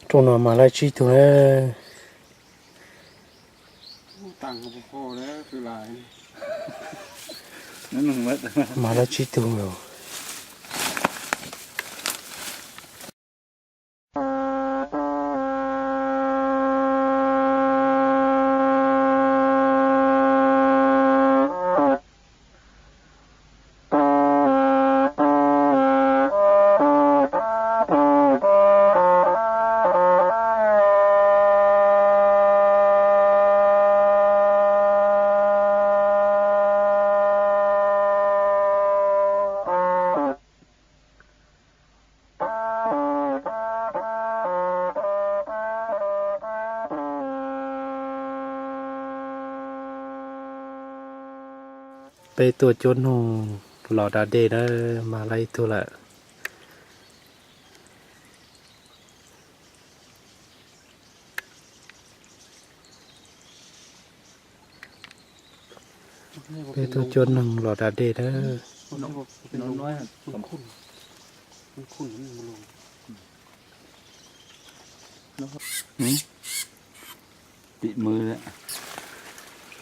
Rooj no mas laib tsib tug na. Mas laib tsib tug. Peb tuaj cuab noog los da dej na, mag laib ib tug lawm. Peb tuaj cuab noog los da dej na.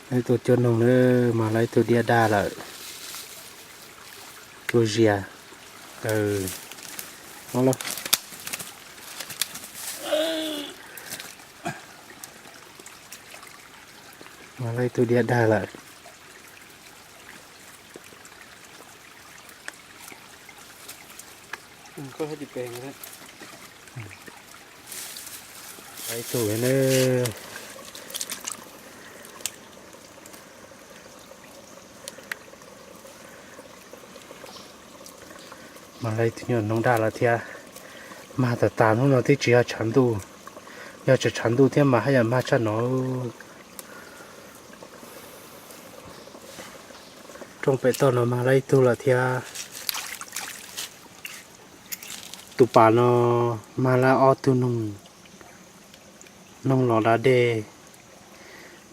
Peb tuaj cuab noog na, mag laib ib tug diab daj lawm. Cuab zias. Mag laib ib tug diab daj lawm. Ib tug na. Mas laib ib tug nyuam noog daj lawm thiab. Mag tas tas hnub no twb tsis yog tshav ntuj, yog tseem tshav ntuj thiab mas haj yam mag tshaj no. Rooj pem toj no mag laib ib tug lawm thiab. Tus pas no mag laib ob tug noog, noog los da dej.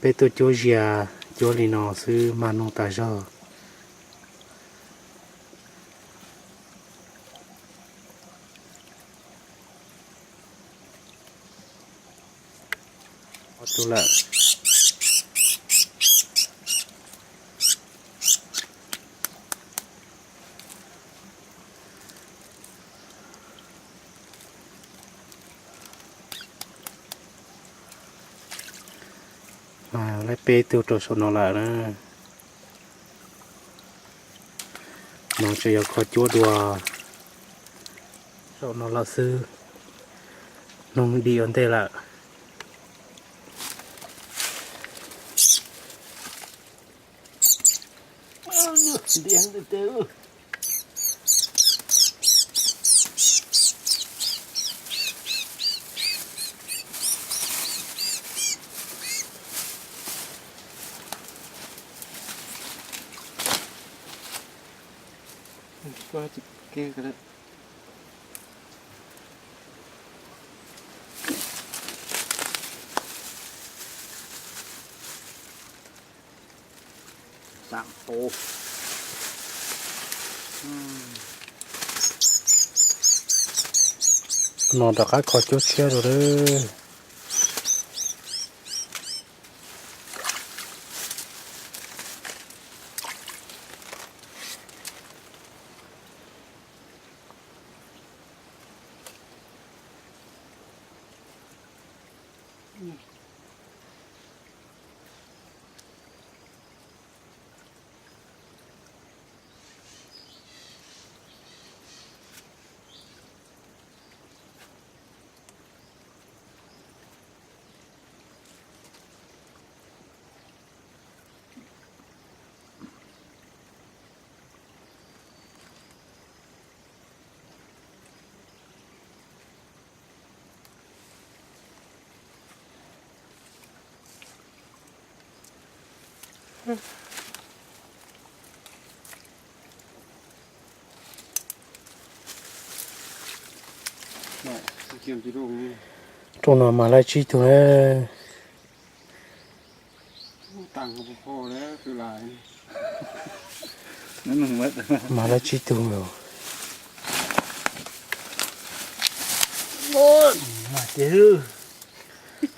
Peb tuaj cuab zias, cuab li no xwb mag noog tas zog. Ob tug lawm. Laib peb tug rau saum no lawm na. No tseem yuav kho cuab dua saum no lawm xwb. Noog dim ua ntej lawm. No rov qab kho cuab tshiab rau lawm. Rooj no mas laib tsib tug na. Mas laib tsib tug.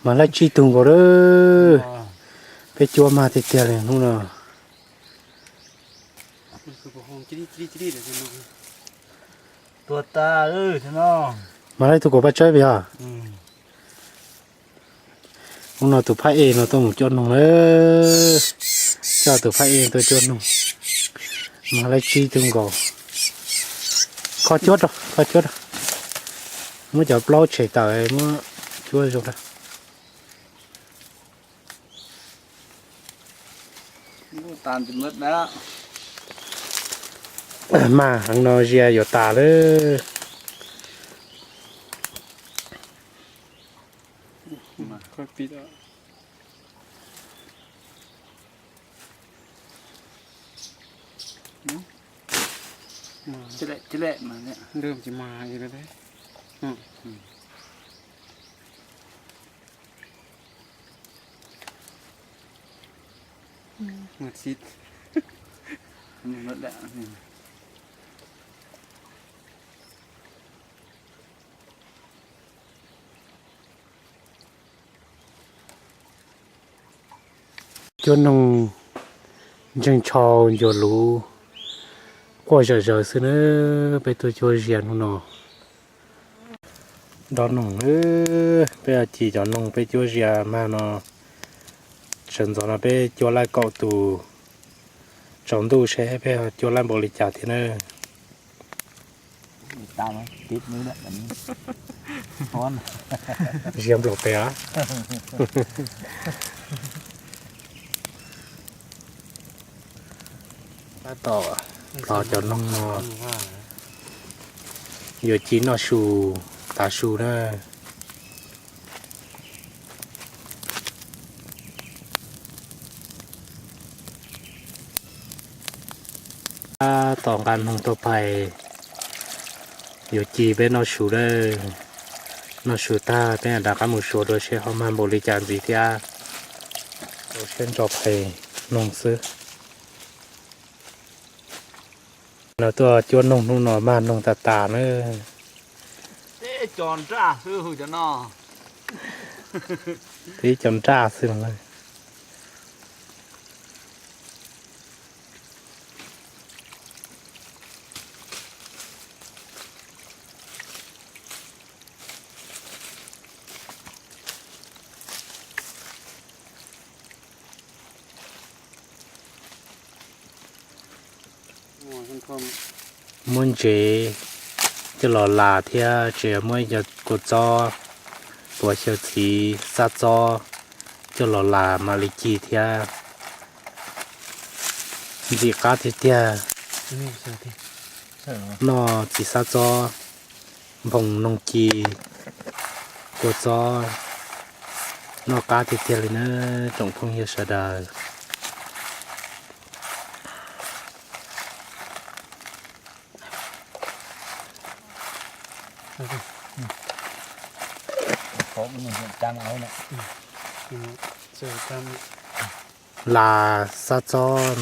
Mas laib tsib tug nkaus lawm. Peb cuab mag tiag tiag li hnub no. Tuag tas no. Mas laib tug kaum paj tsawb yog. Hnub no tus phab ej no tuaj mus cuab noog lawm. Coj tus phab ej tuaj cuab noog. Mag laib tsib tug nkaus. Kho cuab rau, kho cuab rau. Muab cov plaub tshem tawm muab cuab zoo rau. Mag heev no zia yuav tas lawm. Cuab noog ntseeg tshau ncua luv quaj zom zaws xwb na. Peb tuaj cuab zia hnub no. Dob noog, peb ci cov noog peb cuab zia mag no. Sawv ntxov no peb cuab laij kaum tus tsaus ntuj seb peb ho cuab laij npaum li cas thiab na. Zia nplaum pem. Tab tom plhov cov noog no yuav ci noj su tav su na. Tab tom nqa noog tuaj phais, yuav ci peb noj su lawm. Noj su tag peb rov qab mus xyuas dua seb ho mag npaum li cas ntxiv thiab. Rau siab ntso phais noog xwb. No tuaj cuab noog hnub no mag noog tas tas na. Tib co nraj xwb. Muab ntsev coj los las thiab tseem muab cov kua txob, puav xyaw txiv, xab txob coj los las mam li ci thiab. Ntxim qab tiag tiag. Noj txiv xab txob, nphoo noog ci, kua txob, noj qab tiag tiag li na tsoom phooj ywg sawv daws. Las xab txob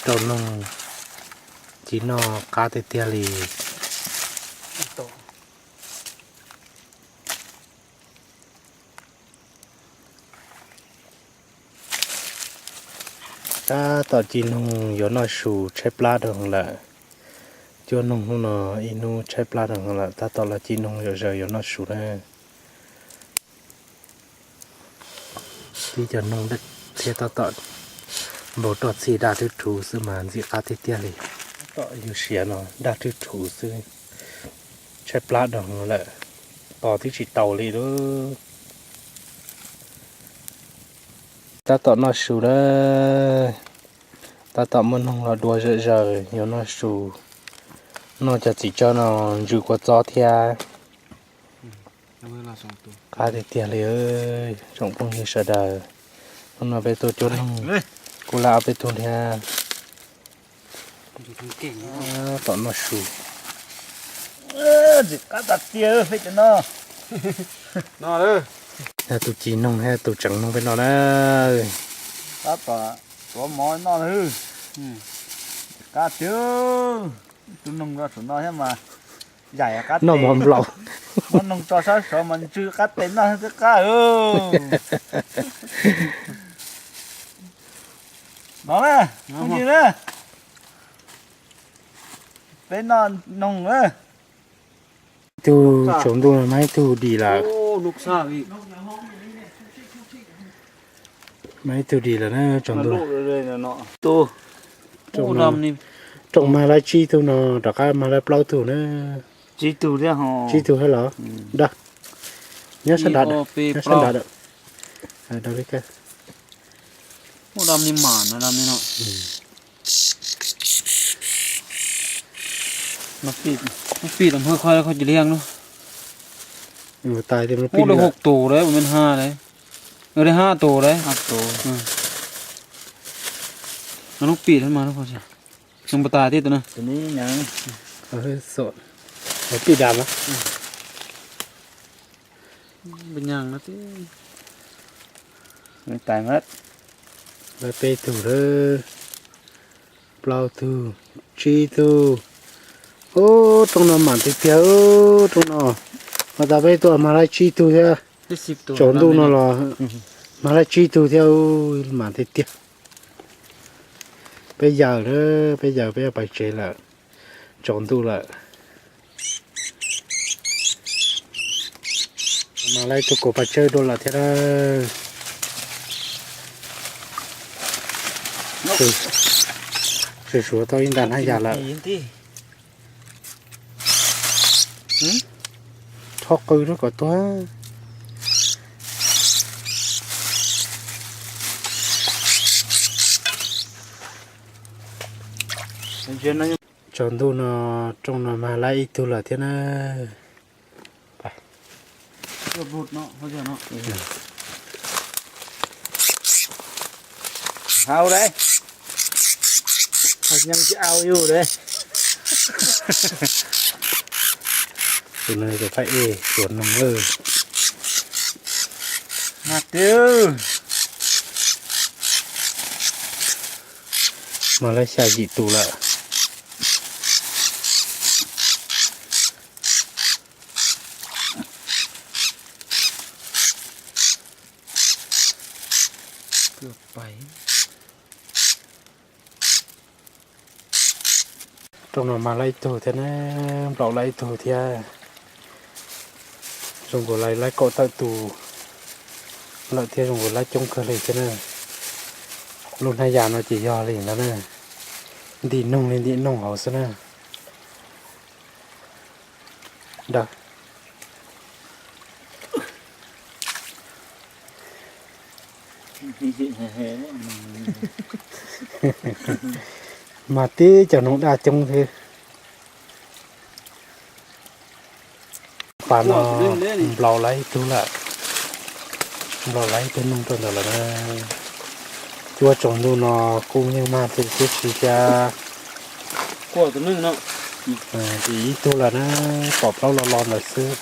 rau noog ci noj qab tiag tiag li. Tab tom ci noog yuav noj su tshaib plab rau heev lawm. Cuab noog hnub no ib hnub tshaib plab rau heev lawm, tab tom los ci noog zom zaws yuav noj su na. Tib cov noog thiab tab tom npau roj txhij daj rhuv rhuv xwb mas ntxim qab tiag tiag li. Tab tom yug siav no daj rhuv rhuv xwb, tshaib plab rau heev lawm, tos twb tsis taus li lauj. Tab tom noj su lawm, tab tom muaj noog los dua zom zaws yuav noj su. Noj cov txiv tsawb no ntsws kua txob thiab. Qab tiag tiag li tsoom phooj ywg sawv daws. Hnub no peb tuaj cuab noog, kuj laj ob peb tug thiab. Tab tom noj su. Ntxim qab tas tiag peb cov no. Tus ci noog thiab tus tseev noog peb no na. Tab tom tuav mov noj na. Qab tiag. Tus noog no saum no thiab mas yaim qab, noj mov nplaum. Muab noog tso sab saud mas ntsw qab tes noj thiab qab. No na, kuj yig na. Peb noj noog na. Ib tug tsaus ntuj no mas ib tug dim lawm. Mas ib tug dim lawm na, tsaus ntuj. Rooj mag laib tsib tug no, rov qab mag laib plaub tug na. Tsib tug thiab los? Dag, nyob sab nrad, nyob sab nrad. Mus tais, mus tais. Ua li hauv tus lawm, ua li hauv tus lawm. Hnub pim mas, mus tais tib tus na. Pim dam mas. Tais mas. Peb tug lawm. Plaub tug, tsib tug. Ub, rooj no mam tiag tiag, rooj no. Mas tas peb tuaj mag laib tsib tug thiab. Tsaus ntuj no los mag laib tsib tug thiab, mam tiag tiag. Peb yawm lawm, peb yawm peb yuav pais tsev lawm. Tsaus ntuj lawm. Mag laib ib tug kaus pas tsawb dua lawm thiab. Tseem suav tau ib nta hnab yas lawm. Rho qw rau kom tuag. Tsaus ntuj no rooj no mag laib ib tug lawm thiab na. Hau dab, qhov nyeej tsis au yus dab. Tus no tus phaj ej tuav noog lawm. Mas twb mag laib xya yim tus lawm. Rooj no mag laib ib tug thiab na, nplaum laib ib tug thiab. Zoo nkaus li laib kaum tawm tus lawm thiab, zoo nkaus laib coob kawg li thiab na. Lub hnab yas no ces yog li ntawd na, ntim noog li ntim noog hauv xwb na. Dawb. Mas tib cov noog daj coob thiab. Pas no nplaum laib ib tug lawm, nplaum laib ib tug noog rau ntawd lawm na. Cuaj tsaus ntuj no kuj yeej mag tus tib si thiab. Ib tug lawm na, pom plaub lo lo ntawd xwb.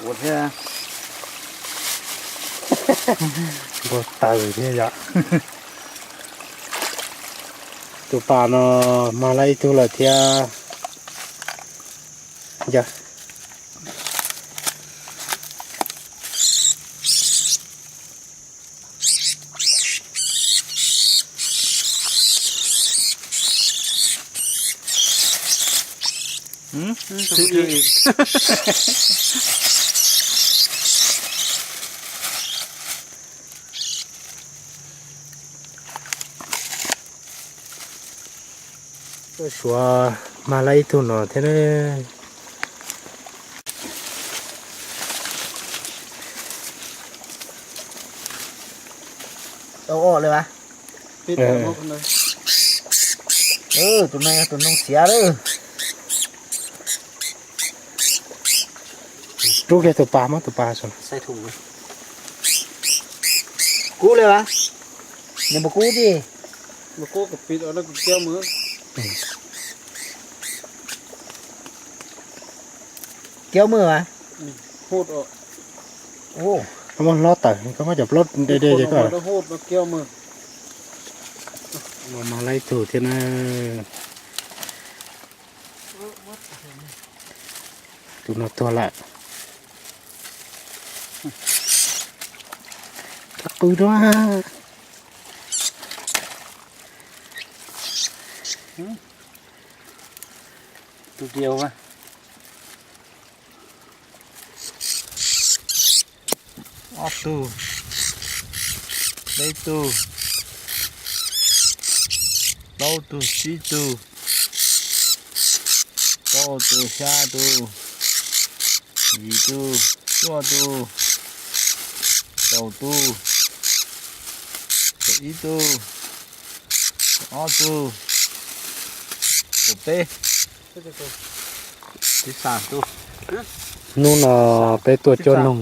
Ua thiab, npau taws thiab yom. Tus pas no mag laib ib tug lawm thiab. Yog. Suav mag laib ib tug no thiab ne. Tau ob lawm as. Tus no yog tus noog xiav lawm. Rub kiag tus pas, muab tus pas. Kub lawm as. Nws mus kub tiag. Mus kub kom pib los kuv thiab mus. Kiav maj. Koj muab hlob tawm, koj muab cov plaub de de ces koj. Los mas laib tug thiab na. Tus no tuag lawm. Qw dua. Tus diav. Ob tug, peb tug, plaub tug, tsib tug, rau tug, xya tug, yim tug, cuaj tug, kaum tug, kaum ib tug, kaum ob tug, kaum peb, hnub no peb tuaj cuab noog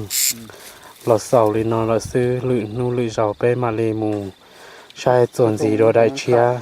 los xaus li no lawm xwb, lwm hnub lwm zaus peb mam li mus saib txuas ntxiv dua daim tshiab.